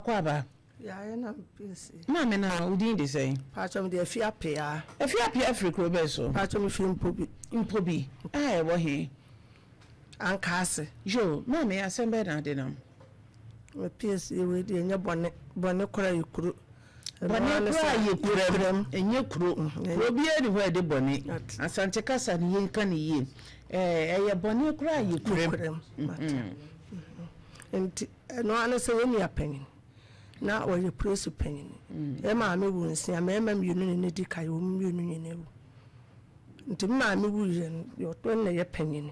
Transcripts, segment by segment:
Akwaaba. Yɛayɛ na mpiesie. Maame na wo din de sɛn? Paatwa mede Afi Apea. Afi Apea firi kuro bɛn so? Paatwa mefiri Mpobi. Mpobi a ɛwɔ he? Ankaase. Yoo, maame asɛm bɛn na ade nam? Me piesie wei deɛ ɛnyɛ bɔne, bɔne koraa yɛ kuro. Bɔne koraa yɛ kuram, ɛnyɛ kuro. Kuro biara ni hɔ a ɛde bɔne. Asante kasa no yɛnka no yie. Ɛyɛ bɔne koraa yɛ kuram. Nti ɛno ara ne sɛ yɛn nua panin na ɔyɛ polisi panin. Yɛn maame woo nsia, mmarima mmienu na na ɛdi kan, wɔn mmienu nyinaa awu. Nti me maame wuiɛ no, deɛ ɔtɔ na ɛyɛ panin.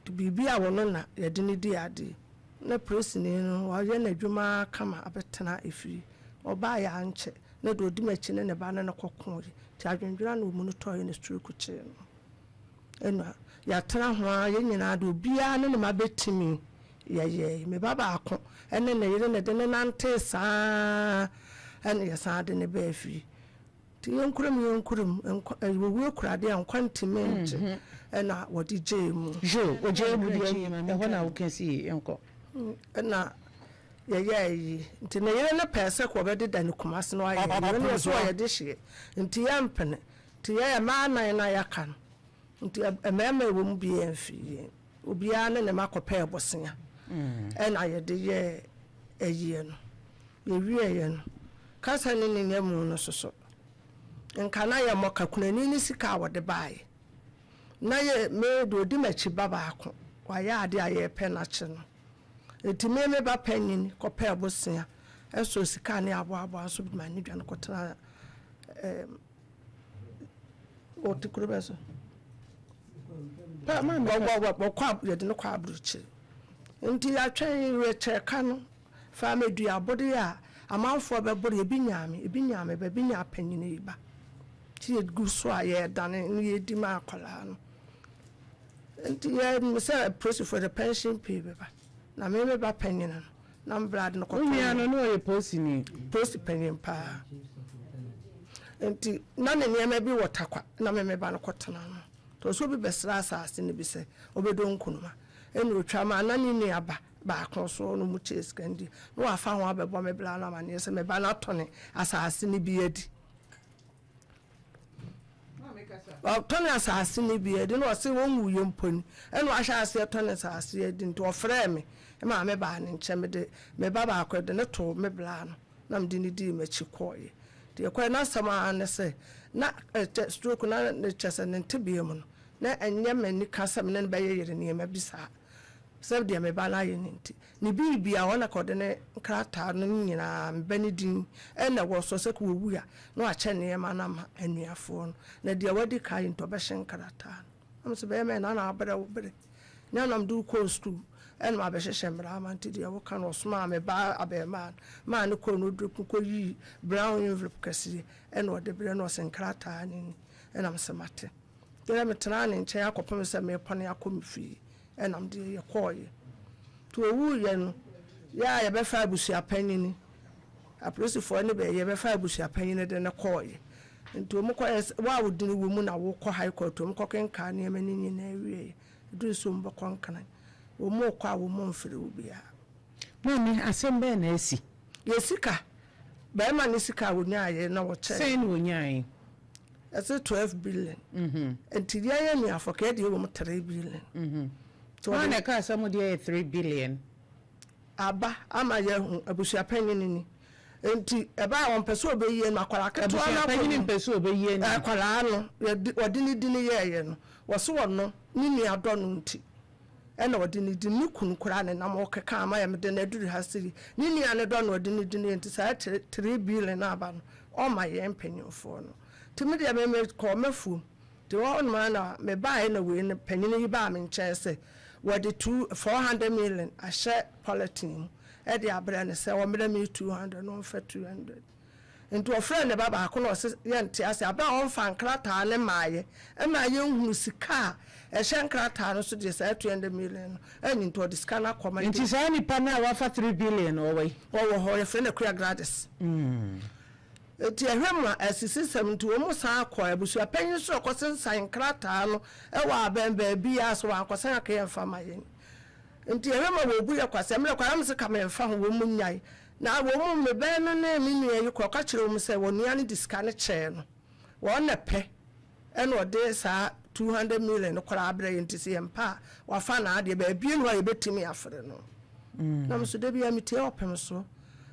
Nti biribi a ɔno na yɛde no di adeɛ. Na polisini no wayɛ n'adwuma ara kama abɛtena efie. Ɔbaeɛ ankyɛ na deɛ ɔdi m'akyi ne ne ba ne no kɔkoeɛ. Nti adwendwene a na wɔn mu no tɔeɛ na stroke kyee no. Ɛna yɛatena ho ara, yɛn nyinaa de obiara ne ne mma bɛtumi yɛyɛe. Me ba baako ne ne yere na ɛde no nantee saa ara ɛna yɛsan de no baa fie. Nti yɛnkura mu yɛnkura mu, nkwa ɛyɛ owuo kura adeɛ a nkwa ntumi ngye ɛna wɔde gyee mu. Yoo, wɔgyee mu deɛ ɛhɔ na woka sii, yɛnkɔ. Ɛna yɛyɛɛ ayi. Nti ne yere no pɛɛ sɛ wɔbɛdeda no Kumasi na wayɛ ayi. Ɔno nso ɔyɛ dehyeɛ nti yɛmpene. Nti yɛyɛ mmaa nnan no a yɛaka no, nti mmarima a ɛwɔ mu biara mfiri yɛn. Obiara ne ne mma kɔpɛɛ bosea ɛna yɛde yɛɛ ayie no. Yɛwieeɛ no, kasa ne ne nyamu no nso so, nka na yɛmmɔ ka. Kunani no sika a wɔde baeɛ, na yɛ me deɛ ɔdi m'akyi ba baako, wayɛ adeɛ a yɛrepɛ no akye no. Nti me me ba panyin kɔpɛɛ bosea, ɛsɔɔ sika ne aboaboa nso de ma ne dwane kɔtenaa ɛɛm. Wɔte kuro bɛn so? Wɔkɔ yɛde no kɔ aburokyire. Nti yɛatwɛn yɛkyɛ ka no fa mɛdua abode a amanfoɔ bɛboro ebi nyaa me ebi nyaa me ba ebi nyaa panyin yi ba. Nti yɛgu so a yɛredane na yɛdi ma akwadaa no. Nti yɛ sɛ apolisifoɔ de pension pay bɛba na me me ba panyin no Na me bra de no kɔtoo. Wo nua no, na ɔyɛ polisini? Polisi panyin paa. Nti na ne nneɛma bi wɔ Tarkwa na me me ba no kɔtena no. Nti ɔsɛ obi bɛsra asase no bi sɛ ɔbɛdɔ nkunuma. Ɛna ɔtwa maa na ne nua ba baako nso ɔno mu kyɛɛ sika no di. Na wafa ho abɛbɔ me bra no amaneɛ sɛ me ba no atɔne asase no bi adi. Ɔtɔne asase no bi adi na ɔse ɔnwuiɛ mpo ni ɛna wahyɛ aseɛ tɔne asase adi nti ɔfrɛɛ me maa me baa ne nkyɛn mede me ba baako de no too me bra no na mede no dii m'akyi kɔeɛ nti yɛkɔeɛ n'asɛm ara ne sɛ na ɛkyɛ stroke na ne kyɛ sɛ ne ntebea mu no na ɛnyɛ m'anika sɛ me ne no bɛyeyere nneɛma bi saa Sɛ deɛ me ba no ayɛ no nti. Ne biribiara, ɔno na ka ɔde ne nkrataa no nyinaa, me ba no din na ɛwɔ so, sɛ ka ɔwu a, na wakyɛ nneɛma no ama anuafoɔ no. Na deɛ wadi kan ayɛ nti, ɔbɛhye nkrataa no. Na mese, bɛrima yi, na na abrɛ wo bere. Nyɛ na mede wo kɔɔ sukuu, ɛna mabɛhyehyɛ mmara ama nti deɛ woka no, ɔsomaa me ba abarimaa no maa no kɔɔ Nodrip kɔyii brown envelope kɛseɛ ɛna ɔde brɛɛ no, ɔse nkrataa no ni. Ɛna mese, mate. Dɛ metsenaa ne nkyɛn akɔpem sɛ merepɔn akɔ me fie na mede yɛkɔɔeɛ. Nti ɔwuiɛ no, yɛ a yɛbɛfaa abusuapanyini, apolisifoɔ no bɛɛ yɛbɛfaa abusuapanyini de no kɔɔeɛ. Nti wɔn kɔyɛ sɛ, wo a wo dini wɔ mu na wokɔ high court, wɔn kɔkenkaa nneɛma no nyinaa wieeɛ. Ɛduru sɛ wɔn bɛkɔ Nkran, wɔn rekɔ a wɔn mfrɛ obiara. Maame, asɛm bɛn na asi? Yɛ sika, barima no sika a ɔnyaaeɛ na wɔkyɛɛ. Sɛn na ɔnyaae? Ɛsɛ 12 billion. Nti yɛn yɛ nuafo ka yɛ deɛ wɔ mu 3 billion. Hwan na ɛkaa sɛ mo deɛ yɛ 3 billion? Aba ama yɛahu abusua panyin ni. Nti ɛbaa wɔn pɛ sɛ ɔbɛyi no akwadaa ketewa no. Abusua panyin mpɛ sɛ ɔbɛyi no. Akwadaa no yɛde wɔde ne di no yɛɛyɛ no wɔso wɔno ne nua dɔ no nti ɛna ɔde ne di ne kunu koraa ne nam ɔkeka ama yɛ mede no aduru ha sɛ ne nua no dɔ no ɔde ne di no yɛ nti saa 3 billion aba no ɔma yɛn mpanyinfoɔ no. Nti me deɛ me me kɔɔ m'afuom. Nti wɔ hɔ nom ara na me baeɛ na wei no panyini yi baa me nkyɛn sɛ wɔde two 400 million ahyɛ polythene mu ɛde abrɛ no sɛ ɔmmerɛ me 200 na ɔmfa 200. Nti ɔfrɛɛ ne ba baako na ɔse yɛnte ase aberɛ a ɔmfa nkrataa no mmaeɛ ɛma yɛnhunu sika a ɛhyɛ nkrataa no so deɛ saa 200 million no ɛnyi nti ɔde sika no akɔma. Nti saa nipa no a wafa 3 billion no ɔwɔ he? Ɔwɔ hɔ, yɛfrɛ no Akua Gladys. Enti ɛhwɛ ma asisisɛm nti wɔsan kɔe. Abusuapanyin nso kɔsensan nkrataa no wɔ abɛn baabiara sɛ wɔankɔsan aka yɛmfa mma yɛn. Enti ɛhwɛ ma wɔbu yɛn kwasea. Me deɛ kwasea mese ka memfa ho, wɔn nnyae. Na wɔn mu me bɛn no ne me nua yi kɔ ɔka kyerɛɛ wɔn sɛ wɔn nua no de sika no kyɛɛ no. Wɔn na pɛ ɛna ɔde saa 200 million no koraa brɛ yɛn nti sɛ yɛmpɛ a wafa n'adeɛ baabi nni hɔ a yɛbɛtumi afrɛ no. Na me nso da biara metie ɔpem so.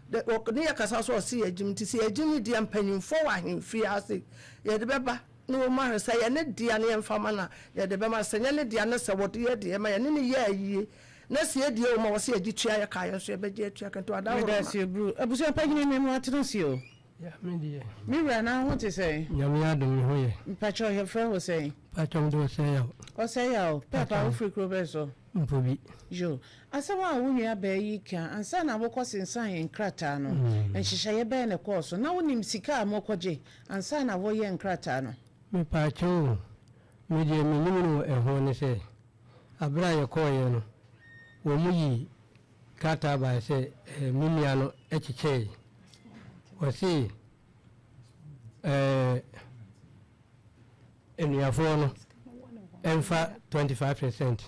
De wɔ ne yɛ kasa so ɔse yɛgyim nti sɛ yɛgyim deɛ mpanyinfoɔ wɔ ahemfie ha se yɛde bɛba na wɔn ahwɛ sɛ ɛyɛ ne dea na yɛmfa ma no a yɛde bɛma no sɛ ɛnyɛ ne dea na sɛ wɔde yɛ deɛ ma yɛne no yɛ ayie na sɛ yɛdie wɔ mu a wɔse yɛgye tua yɛ ka yɛn nso yɛbɛgye atua ka nti wadaworo ma. Medase bro. Abusua panyini me mo atena ase o. Ya me deɛ. Me wura na wo ho te sɛn? Nyame adom me ho yɛ. Mpakyɛw yɛfrɛ wo sɛn? Mpakyɛw mede Ɔsɛeyaw. Ɔsɛeyaw, pɛɛpaa wo firi kuro bɛn so? Mpobi. Yo, asɛm a wo nua baa yi ka ansa na wokɔ sensan nkrataa no, nhyehyɛeɛ bɛn na ɛkɔɔ so? Na wonim sika a mokɔgye ansa na woreyɛ nkrataa no? Mepaakyɛw o, me deɛ menim no wɔ ɛho ne sɛ, aberɛ a yɛkɔeɛ no, wɔn yii krataa baeɛ sɛ me nua no kyekyɛe. Wɔse ɛɛ anuafoɔ no mfa 25 percent,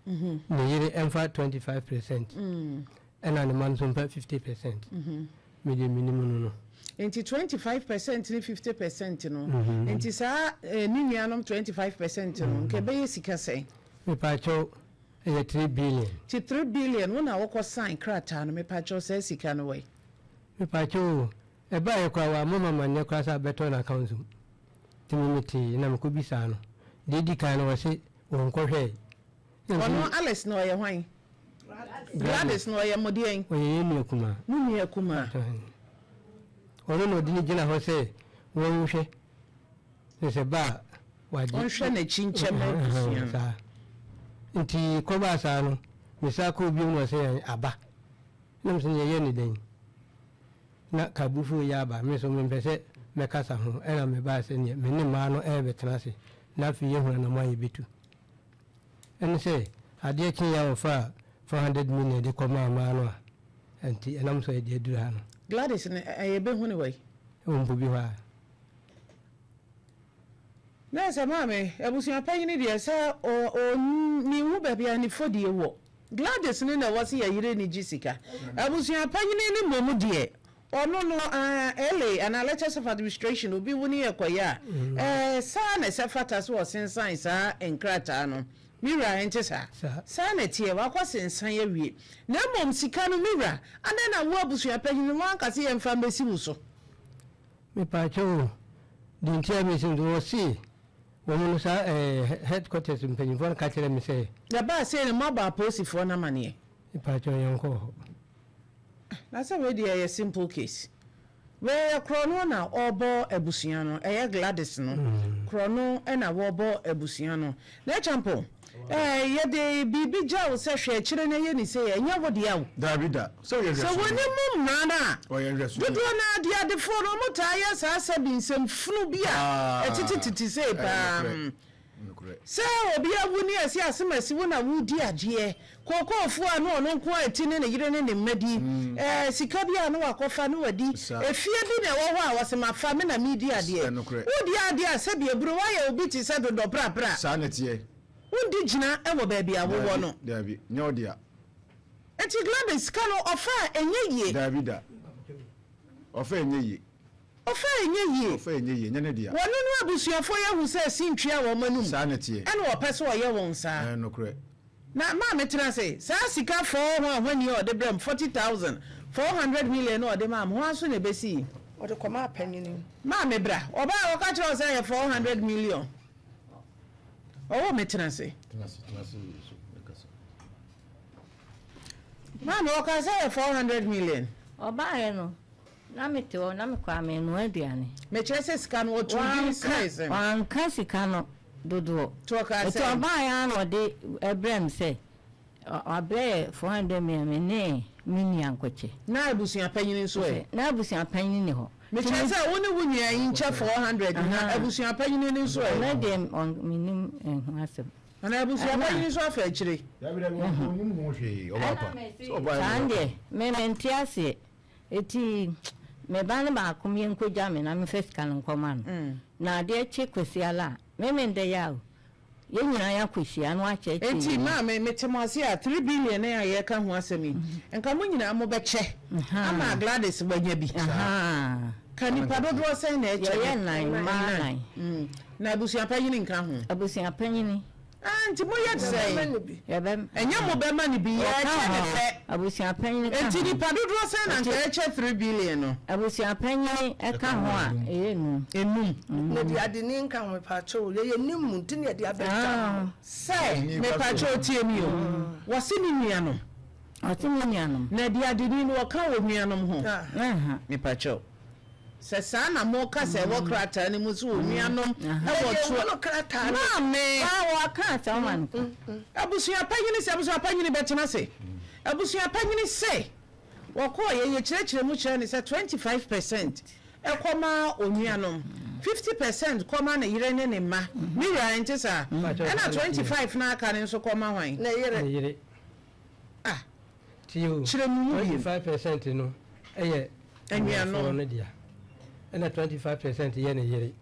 ne yere mfa 25 percent, ɛna ne mma no nso mfa 50 percent. Me deɛ menim no no. Nti 25 percent ne 50 percent no, nti saa ne nuanom 25 percent no, nka ɛbɛyɛ sika sɛn? Mepaakyɛw, Ɛyɛ tree billion. Nti tree billion wo na wokɔ sign krataa no mepakyɛw saa sika no wai? Mepakyɛw o, ɛbaeɛ koraa wammɔ me amanneɛ koraa sɛ abɛtɔ n'account mu. Nti me metee na mekɔ bisaa no. Deɛ ɛdi kan no ɔse ɔnkɔhwɛɛe. Na mese. Ɔno Alice no ɔyɛ hwan? Gladys no ɔyɛ mo deɛn? Ɔyɛ yɛn nua kumaa. Mo nua kumaa. Ɔno na ɔde no gyina hɔ sɛ wɔnhwɛ. Na sɛ ba a, wagye. Ɔnhwɛ n'akyi nkyɛ mma abusua no. Saa. Nti kɔbaa saa no, mesan kɔɔ bio na ɔsɛ yɛn aba. Na mesɛ yɛyɛ ne dɛn? Na ka abufuo yɛ aba, me nso mempɛ sɛ mɛkasa ho, ɛna mebaa sɛ neɛ me ne mmaa no ɛrebɛtena ase, na afei yɛahunu anamɔ a yɛbɛtu. Ɛne sɛ, adeɛ kyeeɛ a wɔfaa 400 million de kɔmaa mmaa no a, nti ɛnam so a yɛde aduru ha no. Gladys no, yɛbɛhu no wɔ he? Ɛwɔ Mpobi hɔ ara. Na sɛ maame, abusua panyin deɛ sɛ ɔ menhu baabi a ne fɔdie wɔ. Gladys no na ɛwɔ sɛ yɛyere no gye sika. Abusua panyin no mmom deɛ, ɔno no ah, LA anaa Letters of Administration, obi wo ne yɛ kɔyɛ a, ɛɛ saa na ɛsɛ fata sɛ ɔsensan saa nkrataa no. Me wura, ɛnte saa? Saa na ɛteɛ, wakɔ sensan awie. Na mmom sika no, me wura, adɛn na wo abusua panyin no woanka sɛ yɛmfa mmɛsi wo so? Mepaakyɛw o, deɛ nti a mese nti wɔse wɔn no saa ɛɛ headquarters mpanyinfoɔ no ka kyerɛ me sɛ. Ɛbaa sei no moabɔ apolisifoɔ no amaneɛ? Mepaakyɛw yɛnkɔɔ hɔ. Na sɛ wei deɛ ɛyɛ simple case. Wei yɛ korɔno na ɔrebɔ abusua no, ɛyɛ Gladys no, korɔno na wɔrebɔ abusua no. Na Acheampong, Ɛɛ, yɛde biribi gya wo sɛ hwɛ akyire na yɛ ne sei a, ɛnyɛ wo dea o. Daabi da. Sɛ ɔyɛ Sɛ nhwɛsoɔ wɔnim no. mmara no a, Ɔyɛ nhwɛsoɔ dodoɔ no ara deɛ adefoɔ no, wɔtaa yɛ saa sɛbi nsɛm funu bi a Paa. ɛtete tete sei Ɛyɛ paa. nokorɛ. Nokorɛ. Sɛ obi awu ne yɛse asemasi wo na woredi adeɛ, kookoofoɔ a na ɔno nko ara ti ne ne yere ne ne mma di, ɛɛ, sika bi a na wakɔfa na wadi, Saa. efie bi na ɛwɔ hɔ a wɔse mafa, me na meredi adeɛ. Ɛyɛ nokorɛ. Woredi adeɛ a sɛbi aburo woayɛ obi te sɛ dodɔprapra. Saa na ɛteɛ. Wondi gyina wɔ baabi a wowɔ no. Daabi, daabi, nyɛ wo dea. Enti Gladys sika no ɔfa a ɛnyɛ yie. Daabi da. Ɔfa a ɛnyɛ yie. Ɔfa a ɛnyɛ yie. Ɔfa a ɛnyɛ yie, ɛnyɛ ne dea. Wɔno no abusuafoɔ yi ahu sɛ sintwi a wɔn anum. Saa na ɛteɛ. Ɛna ɔpɛ sɛ ɔyɛ wɔn saa. Ɛyɛ nokorɛ. Na maame tena ase, saa sika fɔɔ ho a hwani a ɔde brɛ me, 40,000, 400 million na ɔde maa me, hwan so na ɛbɛsii? Ɔde kɔmaa panyini. Maame bra, ɔbaa a ɔka kyerɛɛ wo sɛ ɛyɛ 400 million. Ɔwɔ me tena ase. Maame ɔka sɛ yɛ 400 million. Ɔbaeɛ no, na mete hɔ, na mekɔ a menoa aduane. Mekyerɛ sɛ sika no ɔtoo din sɛe sɛn? Wanka sika no dodoɔ. Nti ɔkaa sɛn? Nti ɔbaeɛ ara na ɔde brɛɛ me sɛ Wabrɛ yɛ 400 million me ne me nua nkɔkyɛ. Na abusua panyin nso ɛ? Na abusua panyin nni hɔ. Mekyerɛ sɛ wo ne wo nua yi nkyɛ 400 na abusua panyin no nso ɛ? Ɔno deɛ mennim ho asɛm. Anaa abusua panyin nso afa akyire? Dabi dabi ɔnnim ho hwee ɔbaa pa. Sɛ ɔbaa Saa deɛ me mente aseɛ. Eti me ba no baako menkɔgya me na memfa sika no nkɔma no. Na adeɛ kye Kwasiada a, me mendɛ yaw. Yɛn nyinaa yɛakɔhyia na wakyerɛkyerɛ Enti yɛn mu. maame, mete mo ase a, 3 billion a yɛreka ho asɛm yi, nka mo nyinaa mobɛkyɛ ama Gladys wanya bi. Ka nipa dodoɔ sɛn na ɛkyɛ? Yɛyɛ nnan, mmaa nnan. Na abusua panyini nka ho? Abusua panyini. Ah, nti moyɛ te sɛn? Yɛbɛ. Ɛnyɛ mo bɛma no bi, yɛkyɛ ne pɛ. Abusua panyini ka ho. Nti nipa dodoɔ sɛn na nka ɛkyɛ 3 billion no? Abusua panyini ɛka ho a, ɛyɛ num. Enum. Na de ade ni nka ho, mepaakyɛw, yɛyɛ nim mu nti na yɛde abɛgya mo. Sɛ mepaakyɛw, tie mi o, wɔse ne nuanom. Ɔte ne nuanom. Na de ade ni no wɔka wɔ nuanom ho. Mepaakyɛw, sɛ saa na moka sɛ ɛwɔ krataa no mu so wɔ nuanom ɛwɔ toɔ no krataa no. Maame. Wɔka asɛm ma no. Abusua panyini sɛ abusua panyini bɛtena se abusua panyini sɛ wɔkɔɔ yɛ yɛkyerɛkyerɛ mu kyerɛ ne sɛ 25% ɛkɔma onuanom, 50% kɔma ne yere ne ne mma. Ne wura, nte saa? Ɛna 25 na aka ne nso kɔma hwan? Ne yere. Ne yere. Ah. Tie o. Kyerɛ mu mu bio. 25% no ɛyɛ anuanom no dea, ɛna 25% yɛ ne yere,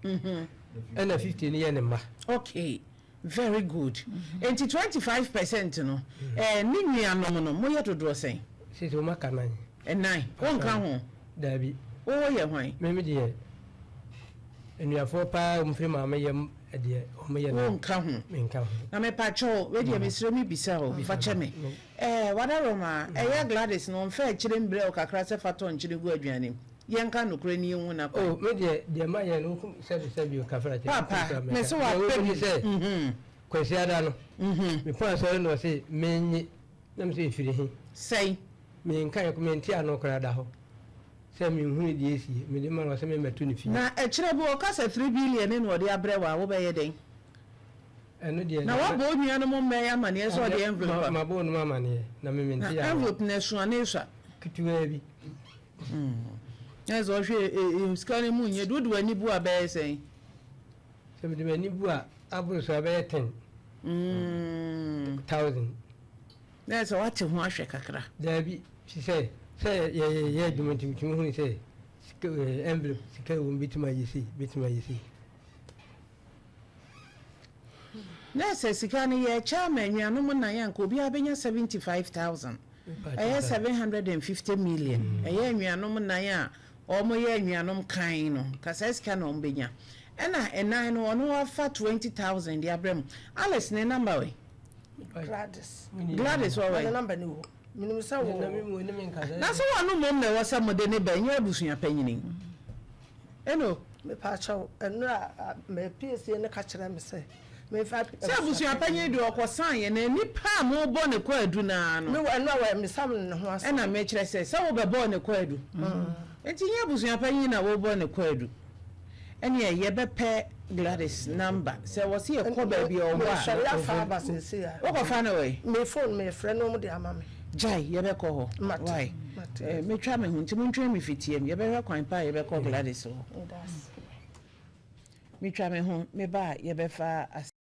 ɛna 50 no yɛ ne mma. Okay, very good. Nti 25% no, ne nuanom no, moyɛ dodoɔ sɛn? Sisi wɔn aka nan. Ɛnan, wonka ho? Daabi. Wowɔ yɛ hwan? Mímí deɛ, nnuafoɔ paa wɔn firi maame yam deɛ, wɔn yɛ nan. Wonka ho? Menka ho. Na mepatwɛw, wedeɛ mesrɛ mi bisa o, fa kyɛ me. Wadaroma, ɛyɛ Gladys no ɔmfa akyire mbrɛ wo kakra sɛ fa tɔ nkyene gu aduane mu? Yɛnka nokorɛ ni, yɛnhu na kwan. Oh, me deɛ, deɛ ma yɛ no, wokum sɛbi sɛbi o, kafra kyɛ. Papa, me se wapɛ bi sɛ Kwasiada no, mepɔn asɔre na ɔse menye, na me sɛ ɛfiri he? Sɛn? Menka yɛ, mente ano koraa da hɔ sɛ menhunu deɛ ɛsie, mede ma no, ɔsɛ memmɛto ne fie. Na ɛkyerɛ bi ɔka sɛ 3 billion ne na ɔde abrɛ wo a, wobɛyɛ dɛn? Ɛno deɛ Na wabɔ wo nuanom mmɛn amanneɛ sɛ ɔde envelope a? Mabɔ wɔnom amanneɛ na me mente Na ano. envelope no ɛso anaa esua? Ketewaa bi. Na sɛ ɔhwɛ sika no mu nyɛ de, wode w'ani bu a, bɛyɛ sɛn? Sɛ mede m'ani bu a, aboro so a, bɛyɛ 10,000. Na sɛ wate ho ahwɛ kakra? Daabi, fi sɛ yɛyɛ adwuma nti metumi hunu sɛ sika, envelope sika wɔ mu bɛtumi ayɛ sei, bɛtumi ayɛ sei. Na sɛ sika no yɛkyɛ ama anuanom nnan a, nka obiara bɛnya 75,000, ɛyɛ 750 million. Ɛyɛ anuanom nnan a wɔyɛ anuanom kan no, nka saa sika na wɔbɛnya. Ɛna ɛnan no, ɔno wafa 20,000 de abrɛ mu. Alice ne number wɛ? Gladys. Gladys wɔ Ne wɛ? number ni wɔ. Menim sɛ wɔ. Na sɛ wɔno mmom na ɛwɔ sɛ mode ne ba, ɛnyɛ abusua panyini ɛno? Mepaakyɛw, ɛnora mapiesie ne ka kyerɛ me sɛ memfa Sɛ abusua panyin deɛ, ɔkɔsan yɛ na nipa a mobɔ ne kɔ adu naa no. Mewɔ ɛno a wɔ mesam ne ho asɛm. Ɛna mekyerɛ sɛ wobɛbɔɔ ne kɔ adu nti nyɛ abusua panyin na wobɔ ne kɔ adu. Ɛneɛ yɛbɛpɛ Gladys number sɛ wɔ sɛ yɛkɔ baabi a ɔwɔ Mesɔre a. afa aba seesei a. Wokɔfa no wɔ? Me phone, mefrɛ no, ɔmo de ama me. Gyae, yɛbɛkɔ hɔ. Mate. Why? Mate. Metwa me ho nti montwɛn me fitiam, yɛbɛhwɛ kwan pa a yɛbɛkɔ Gladys hɔ. Medase. Metwa me ho, meba a yɛbɛfa.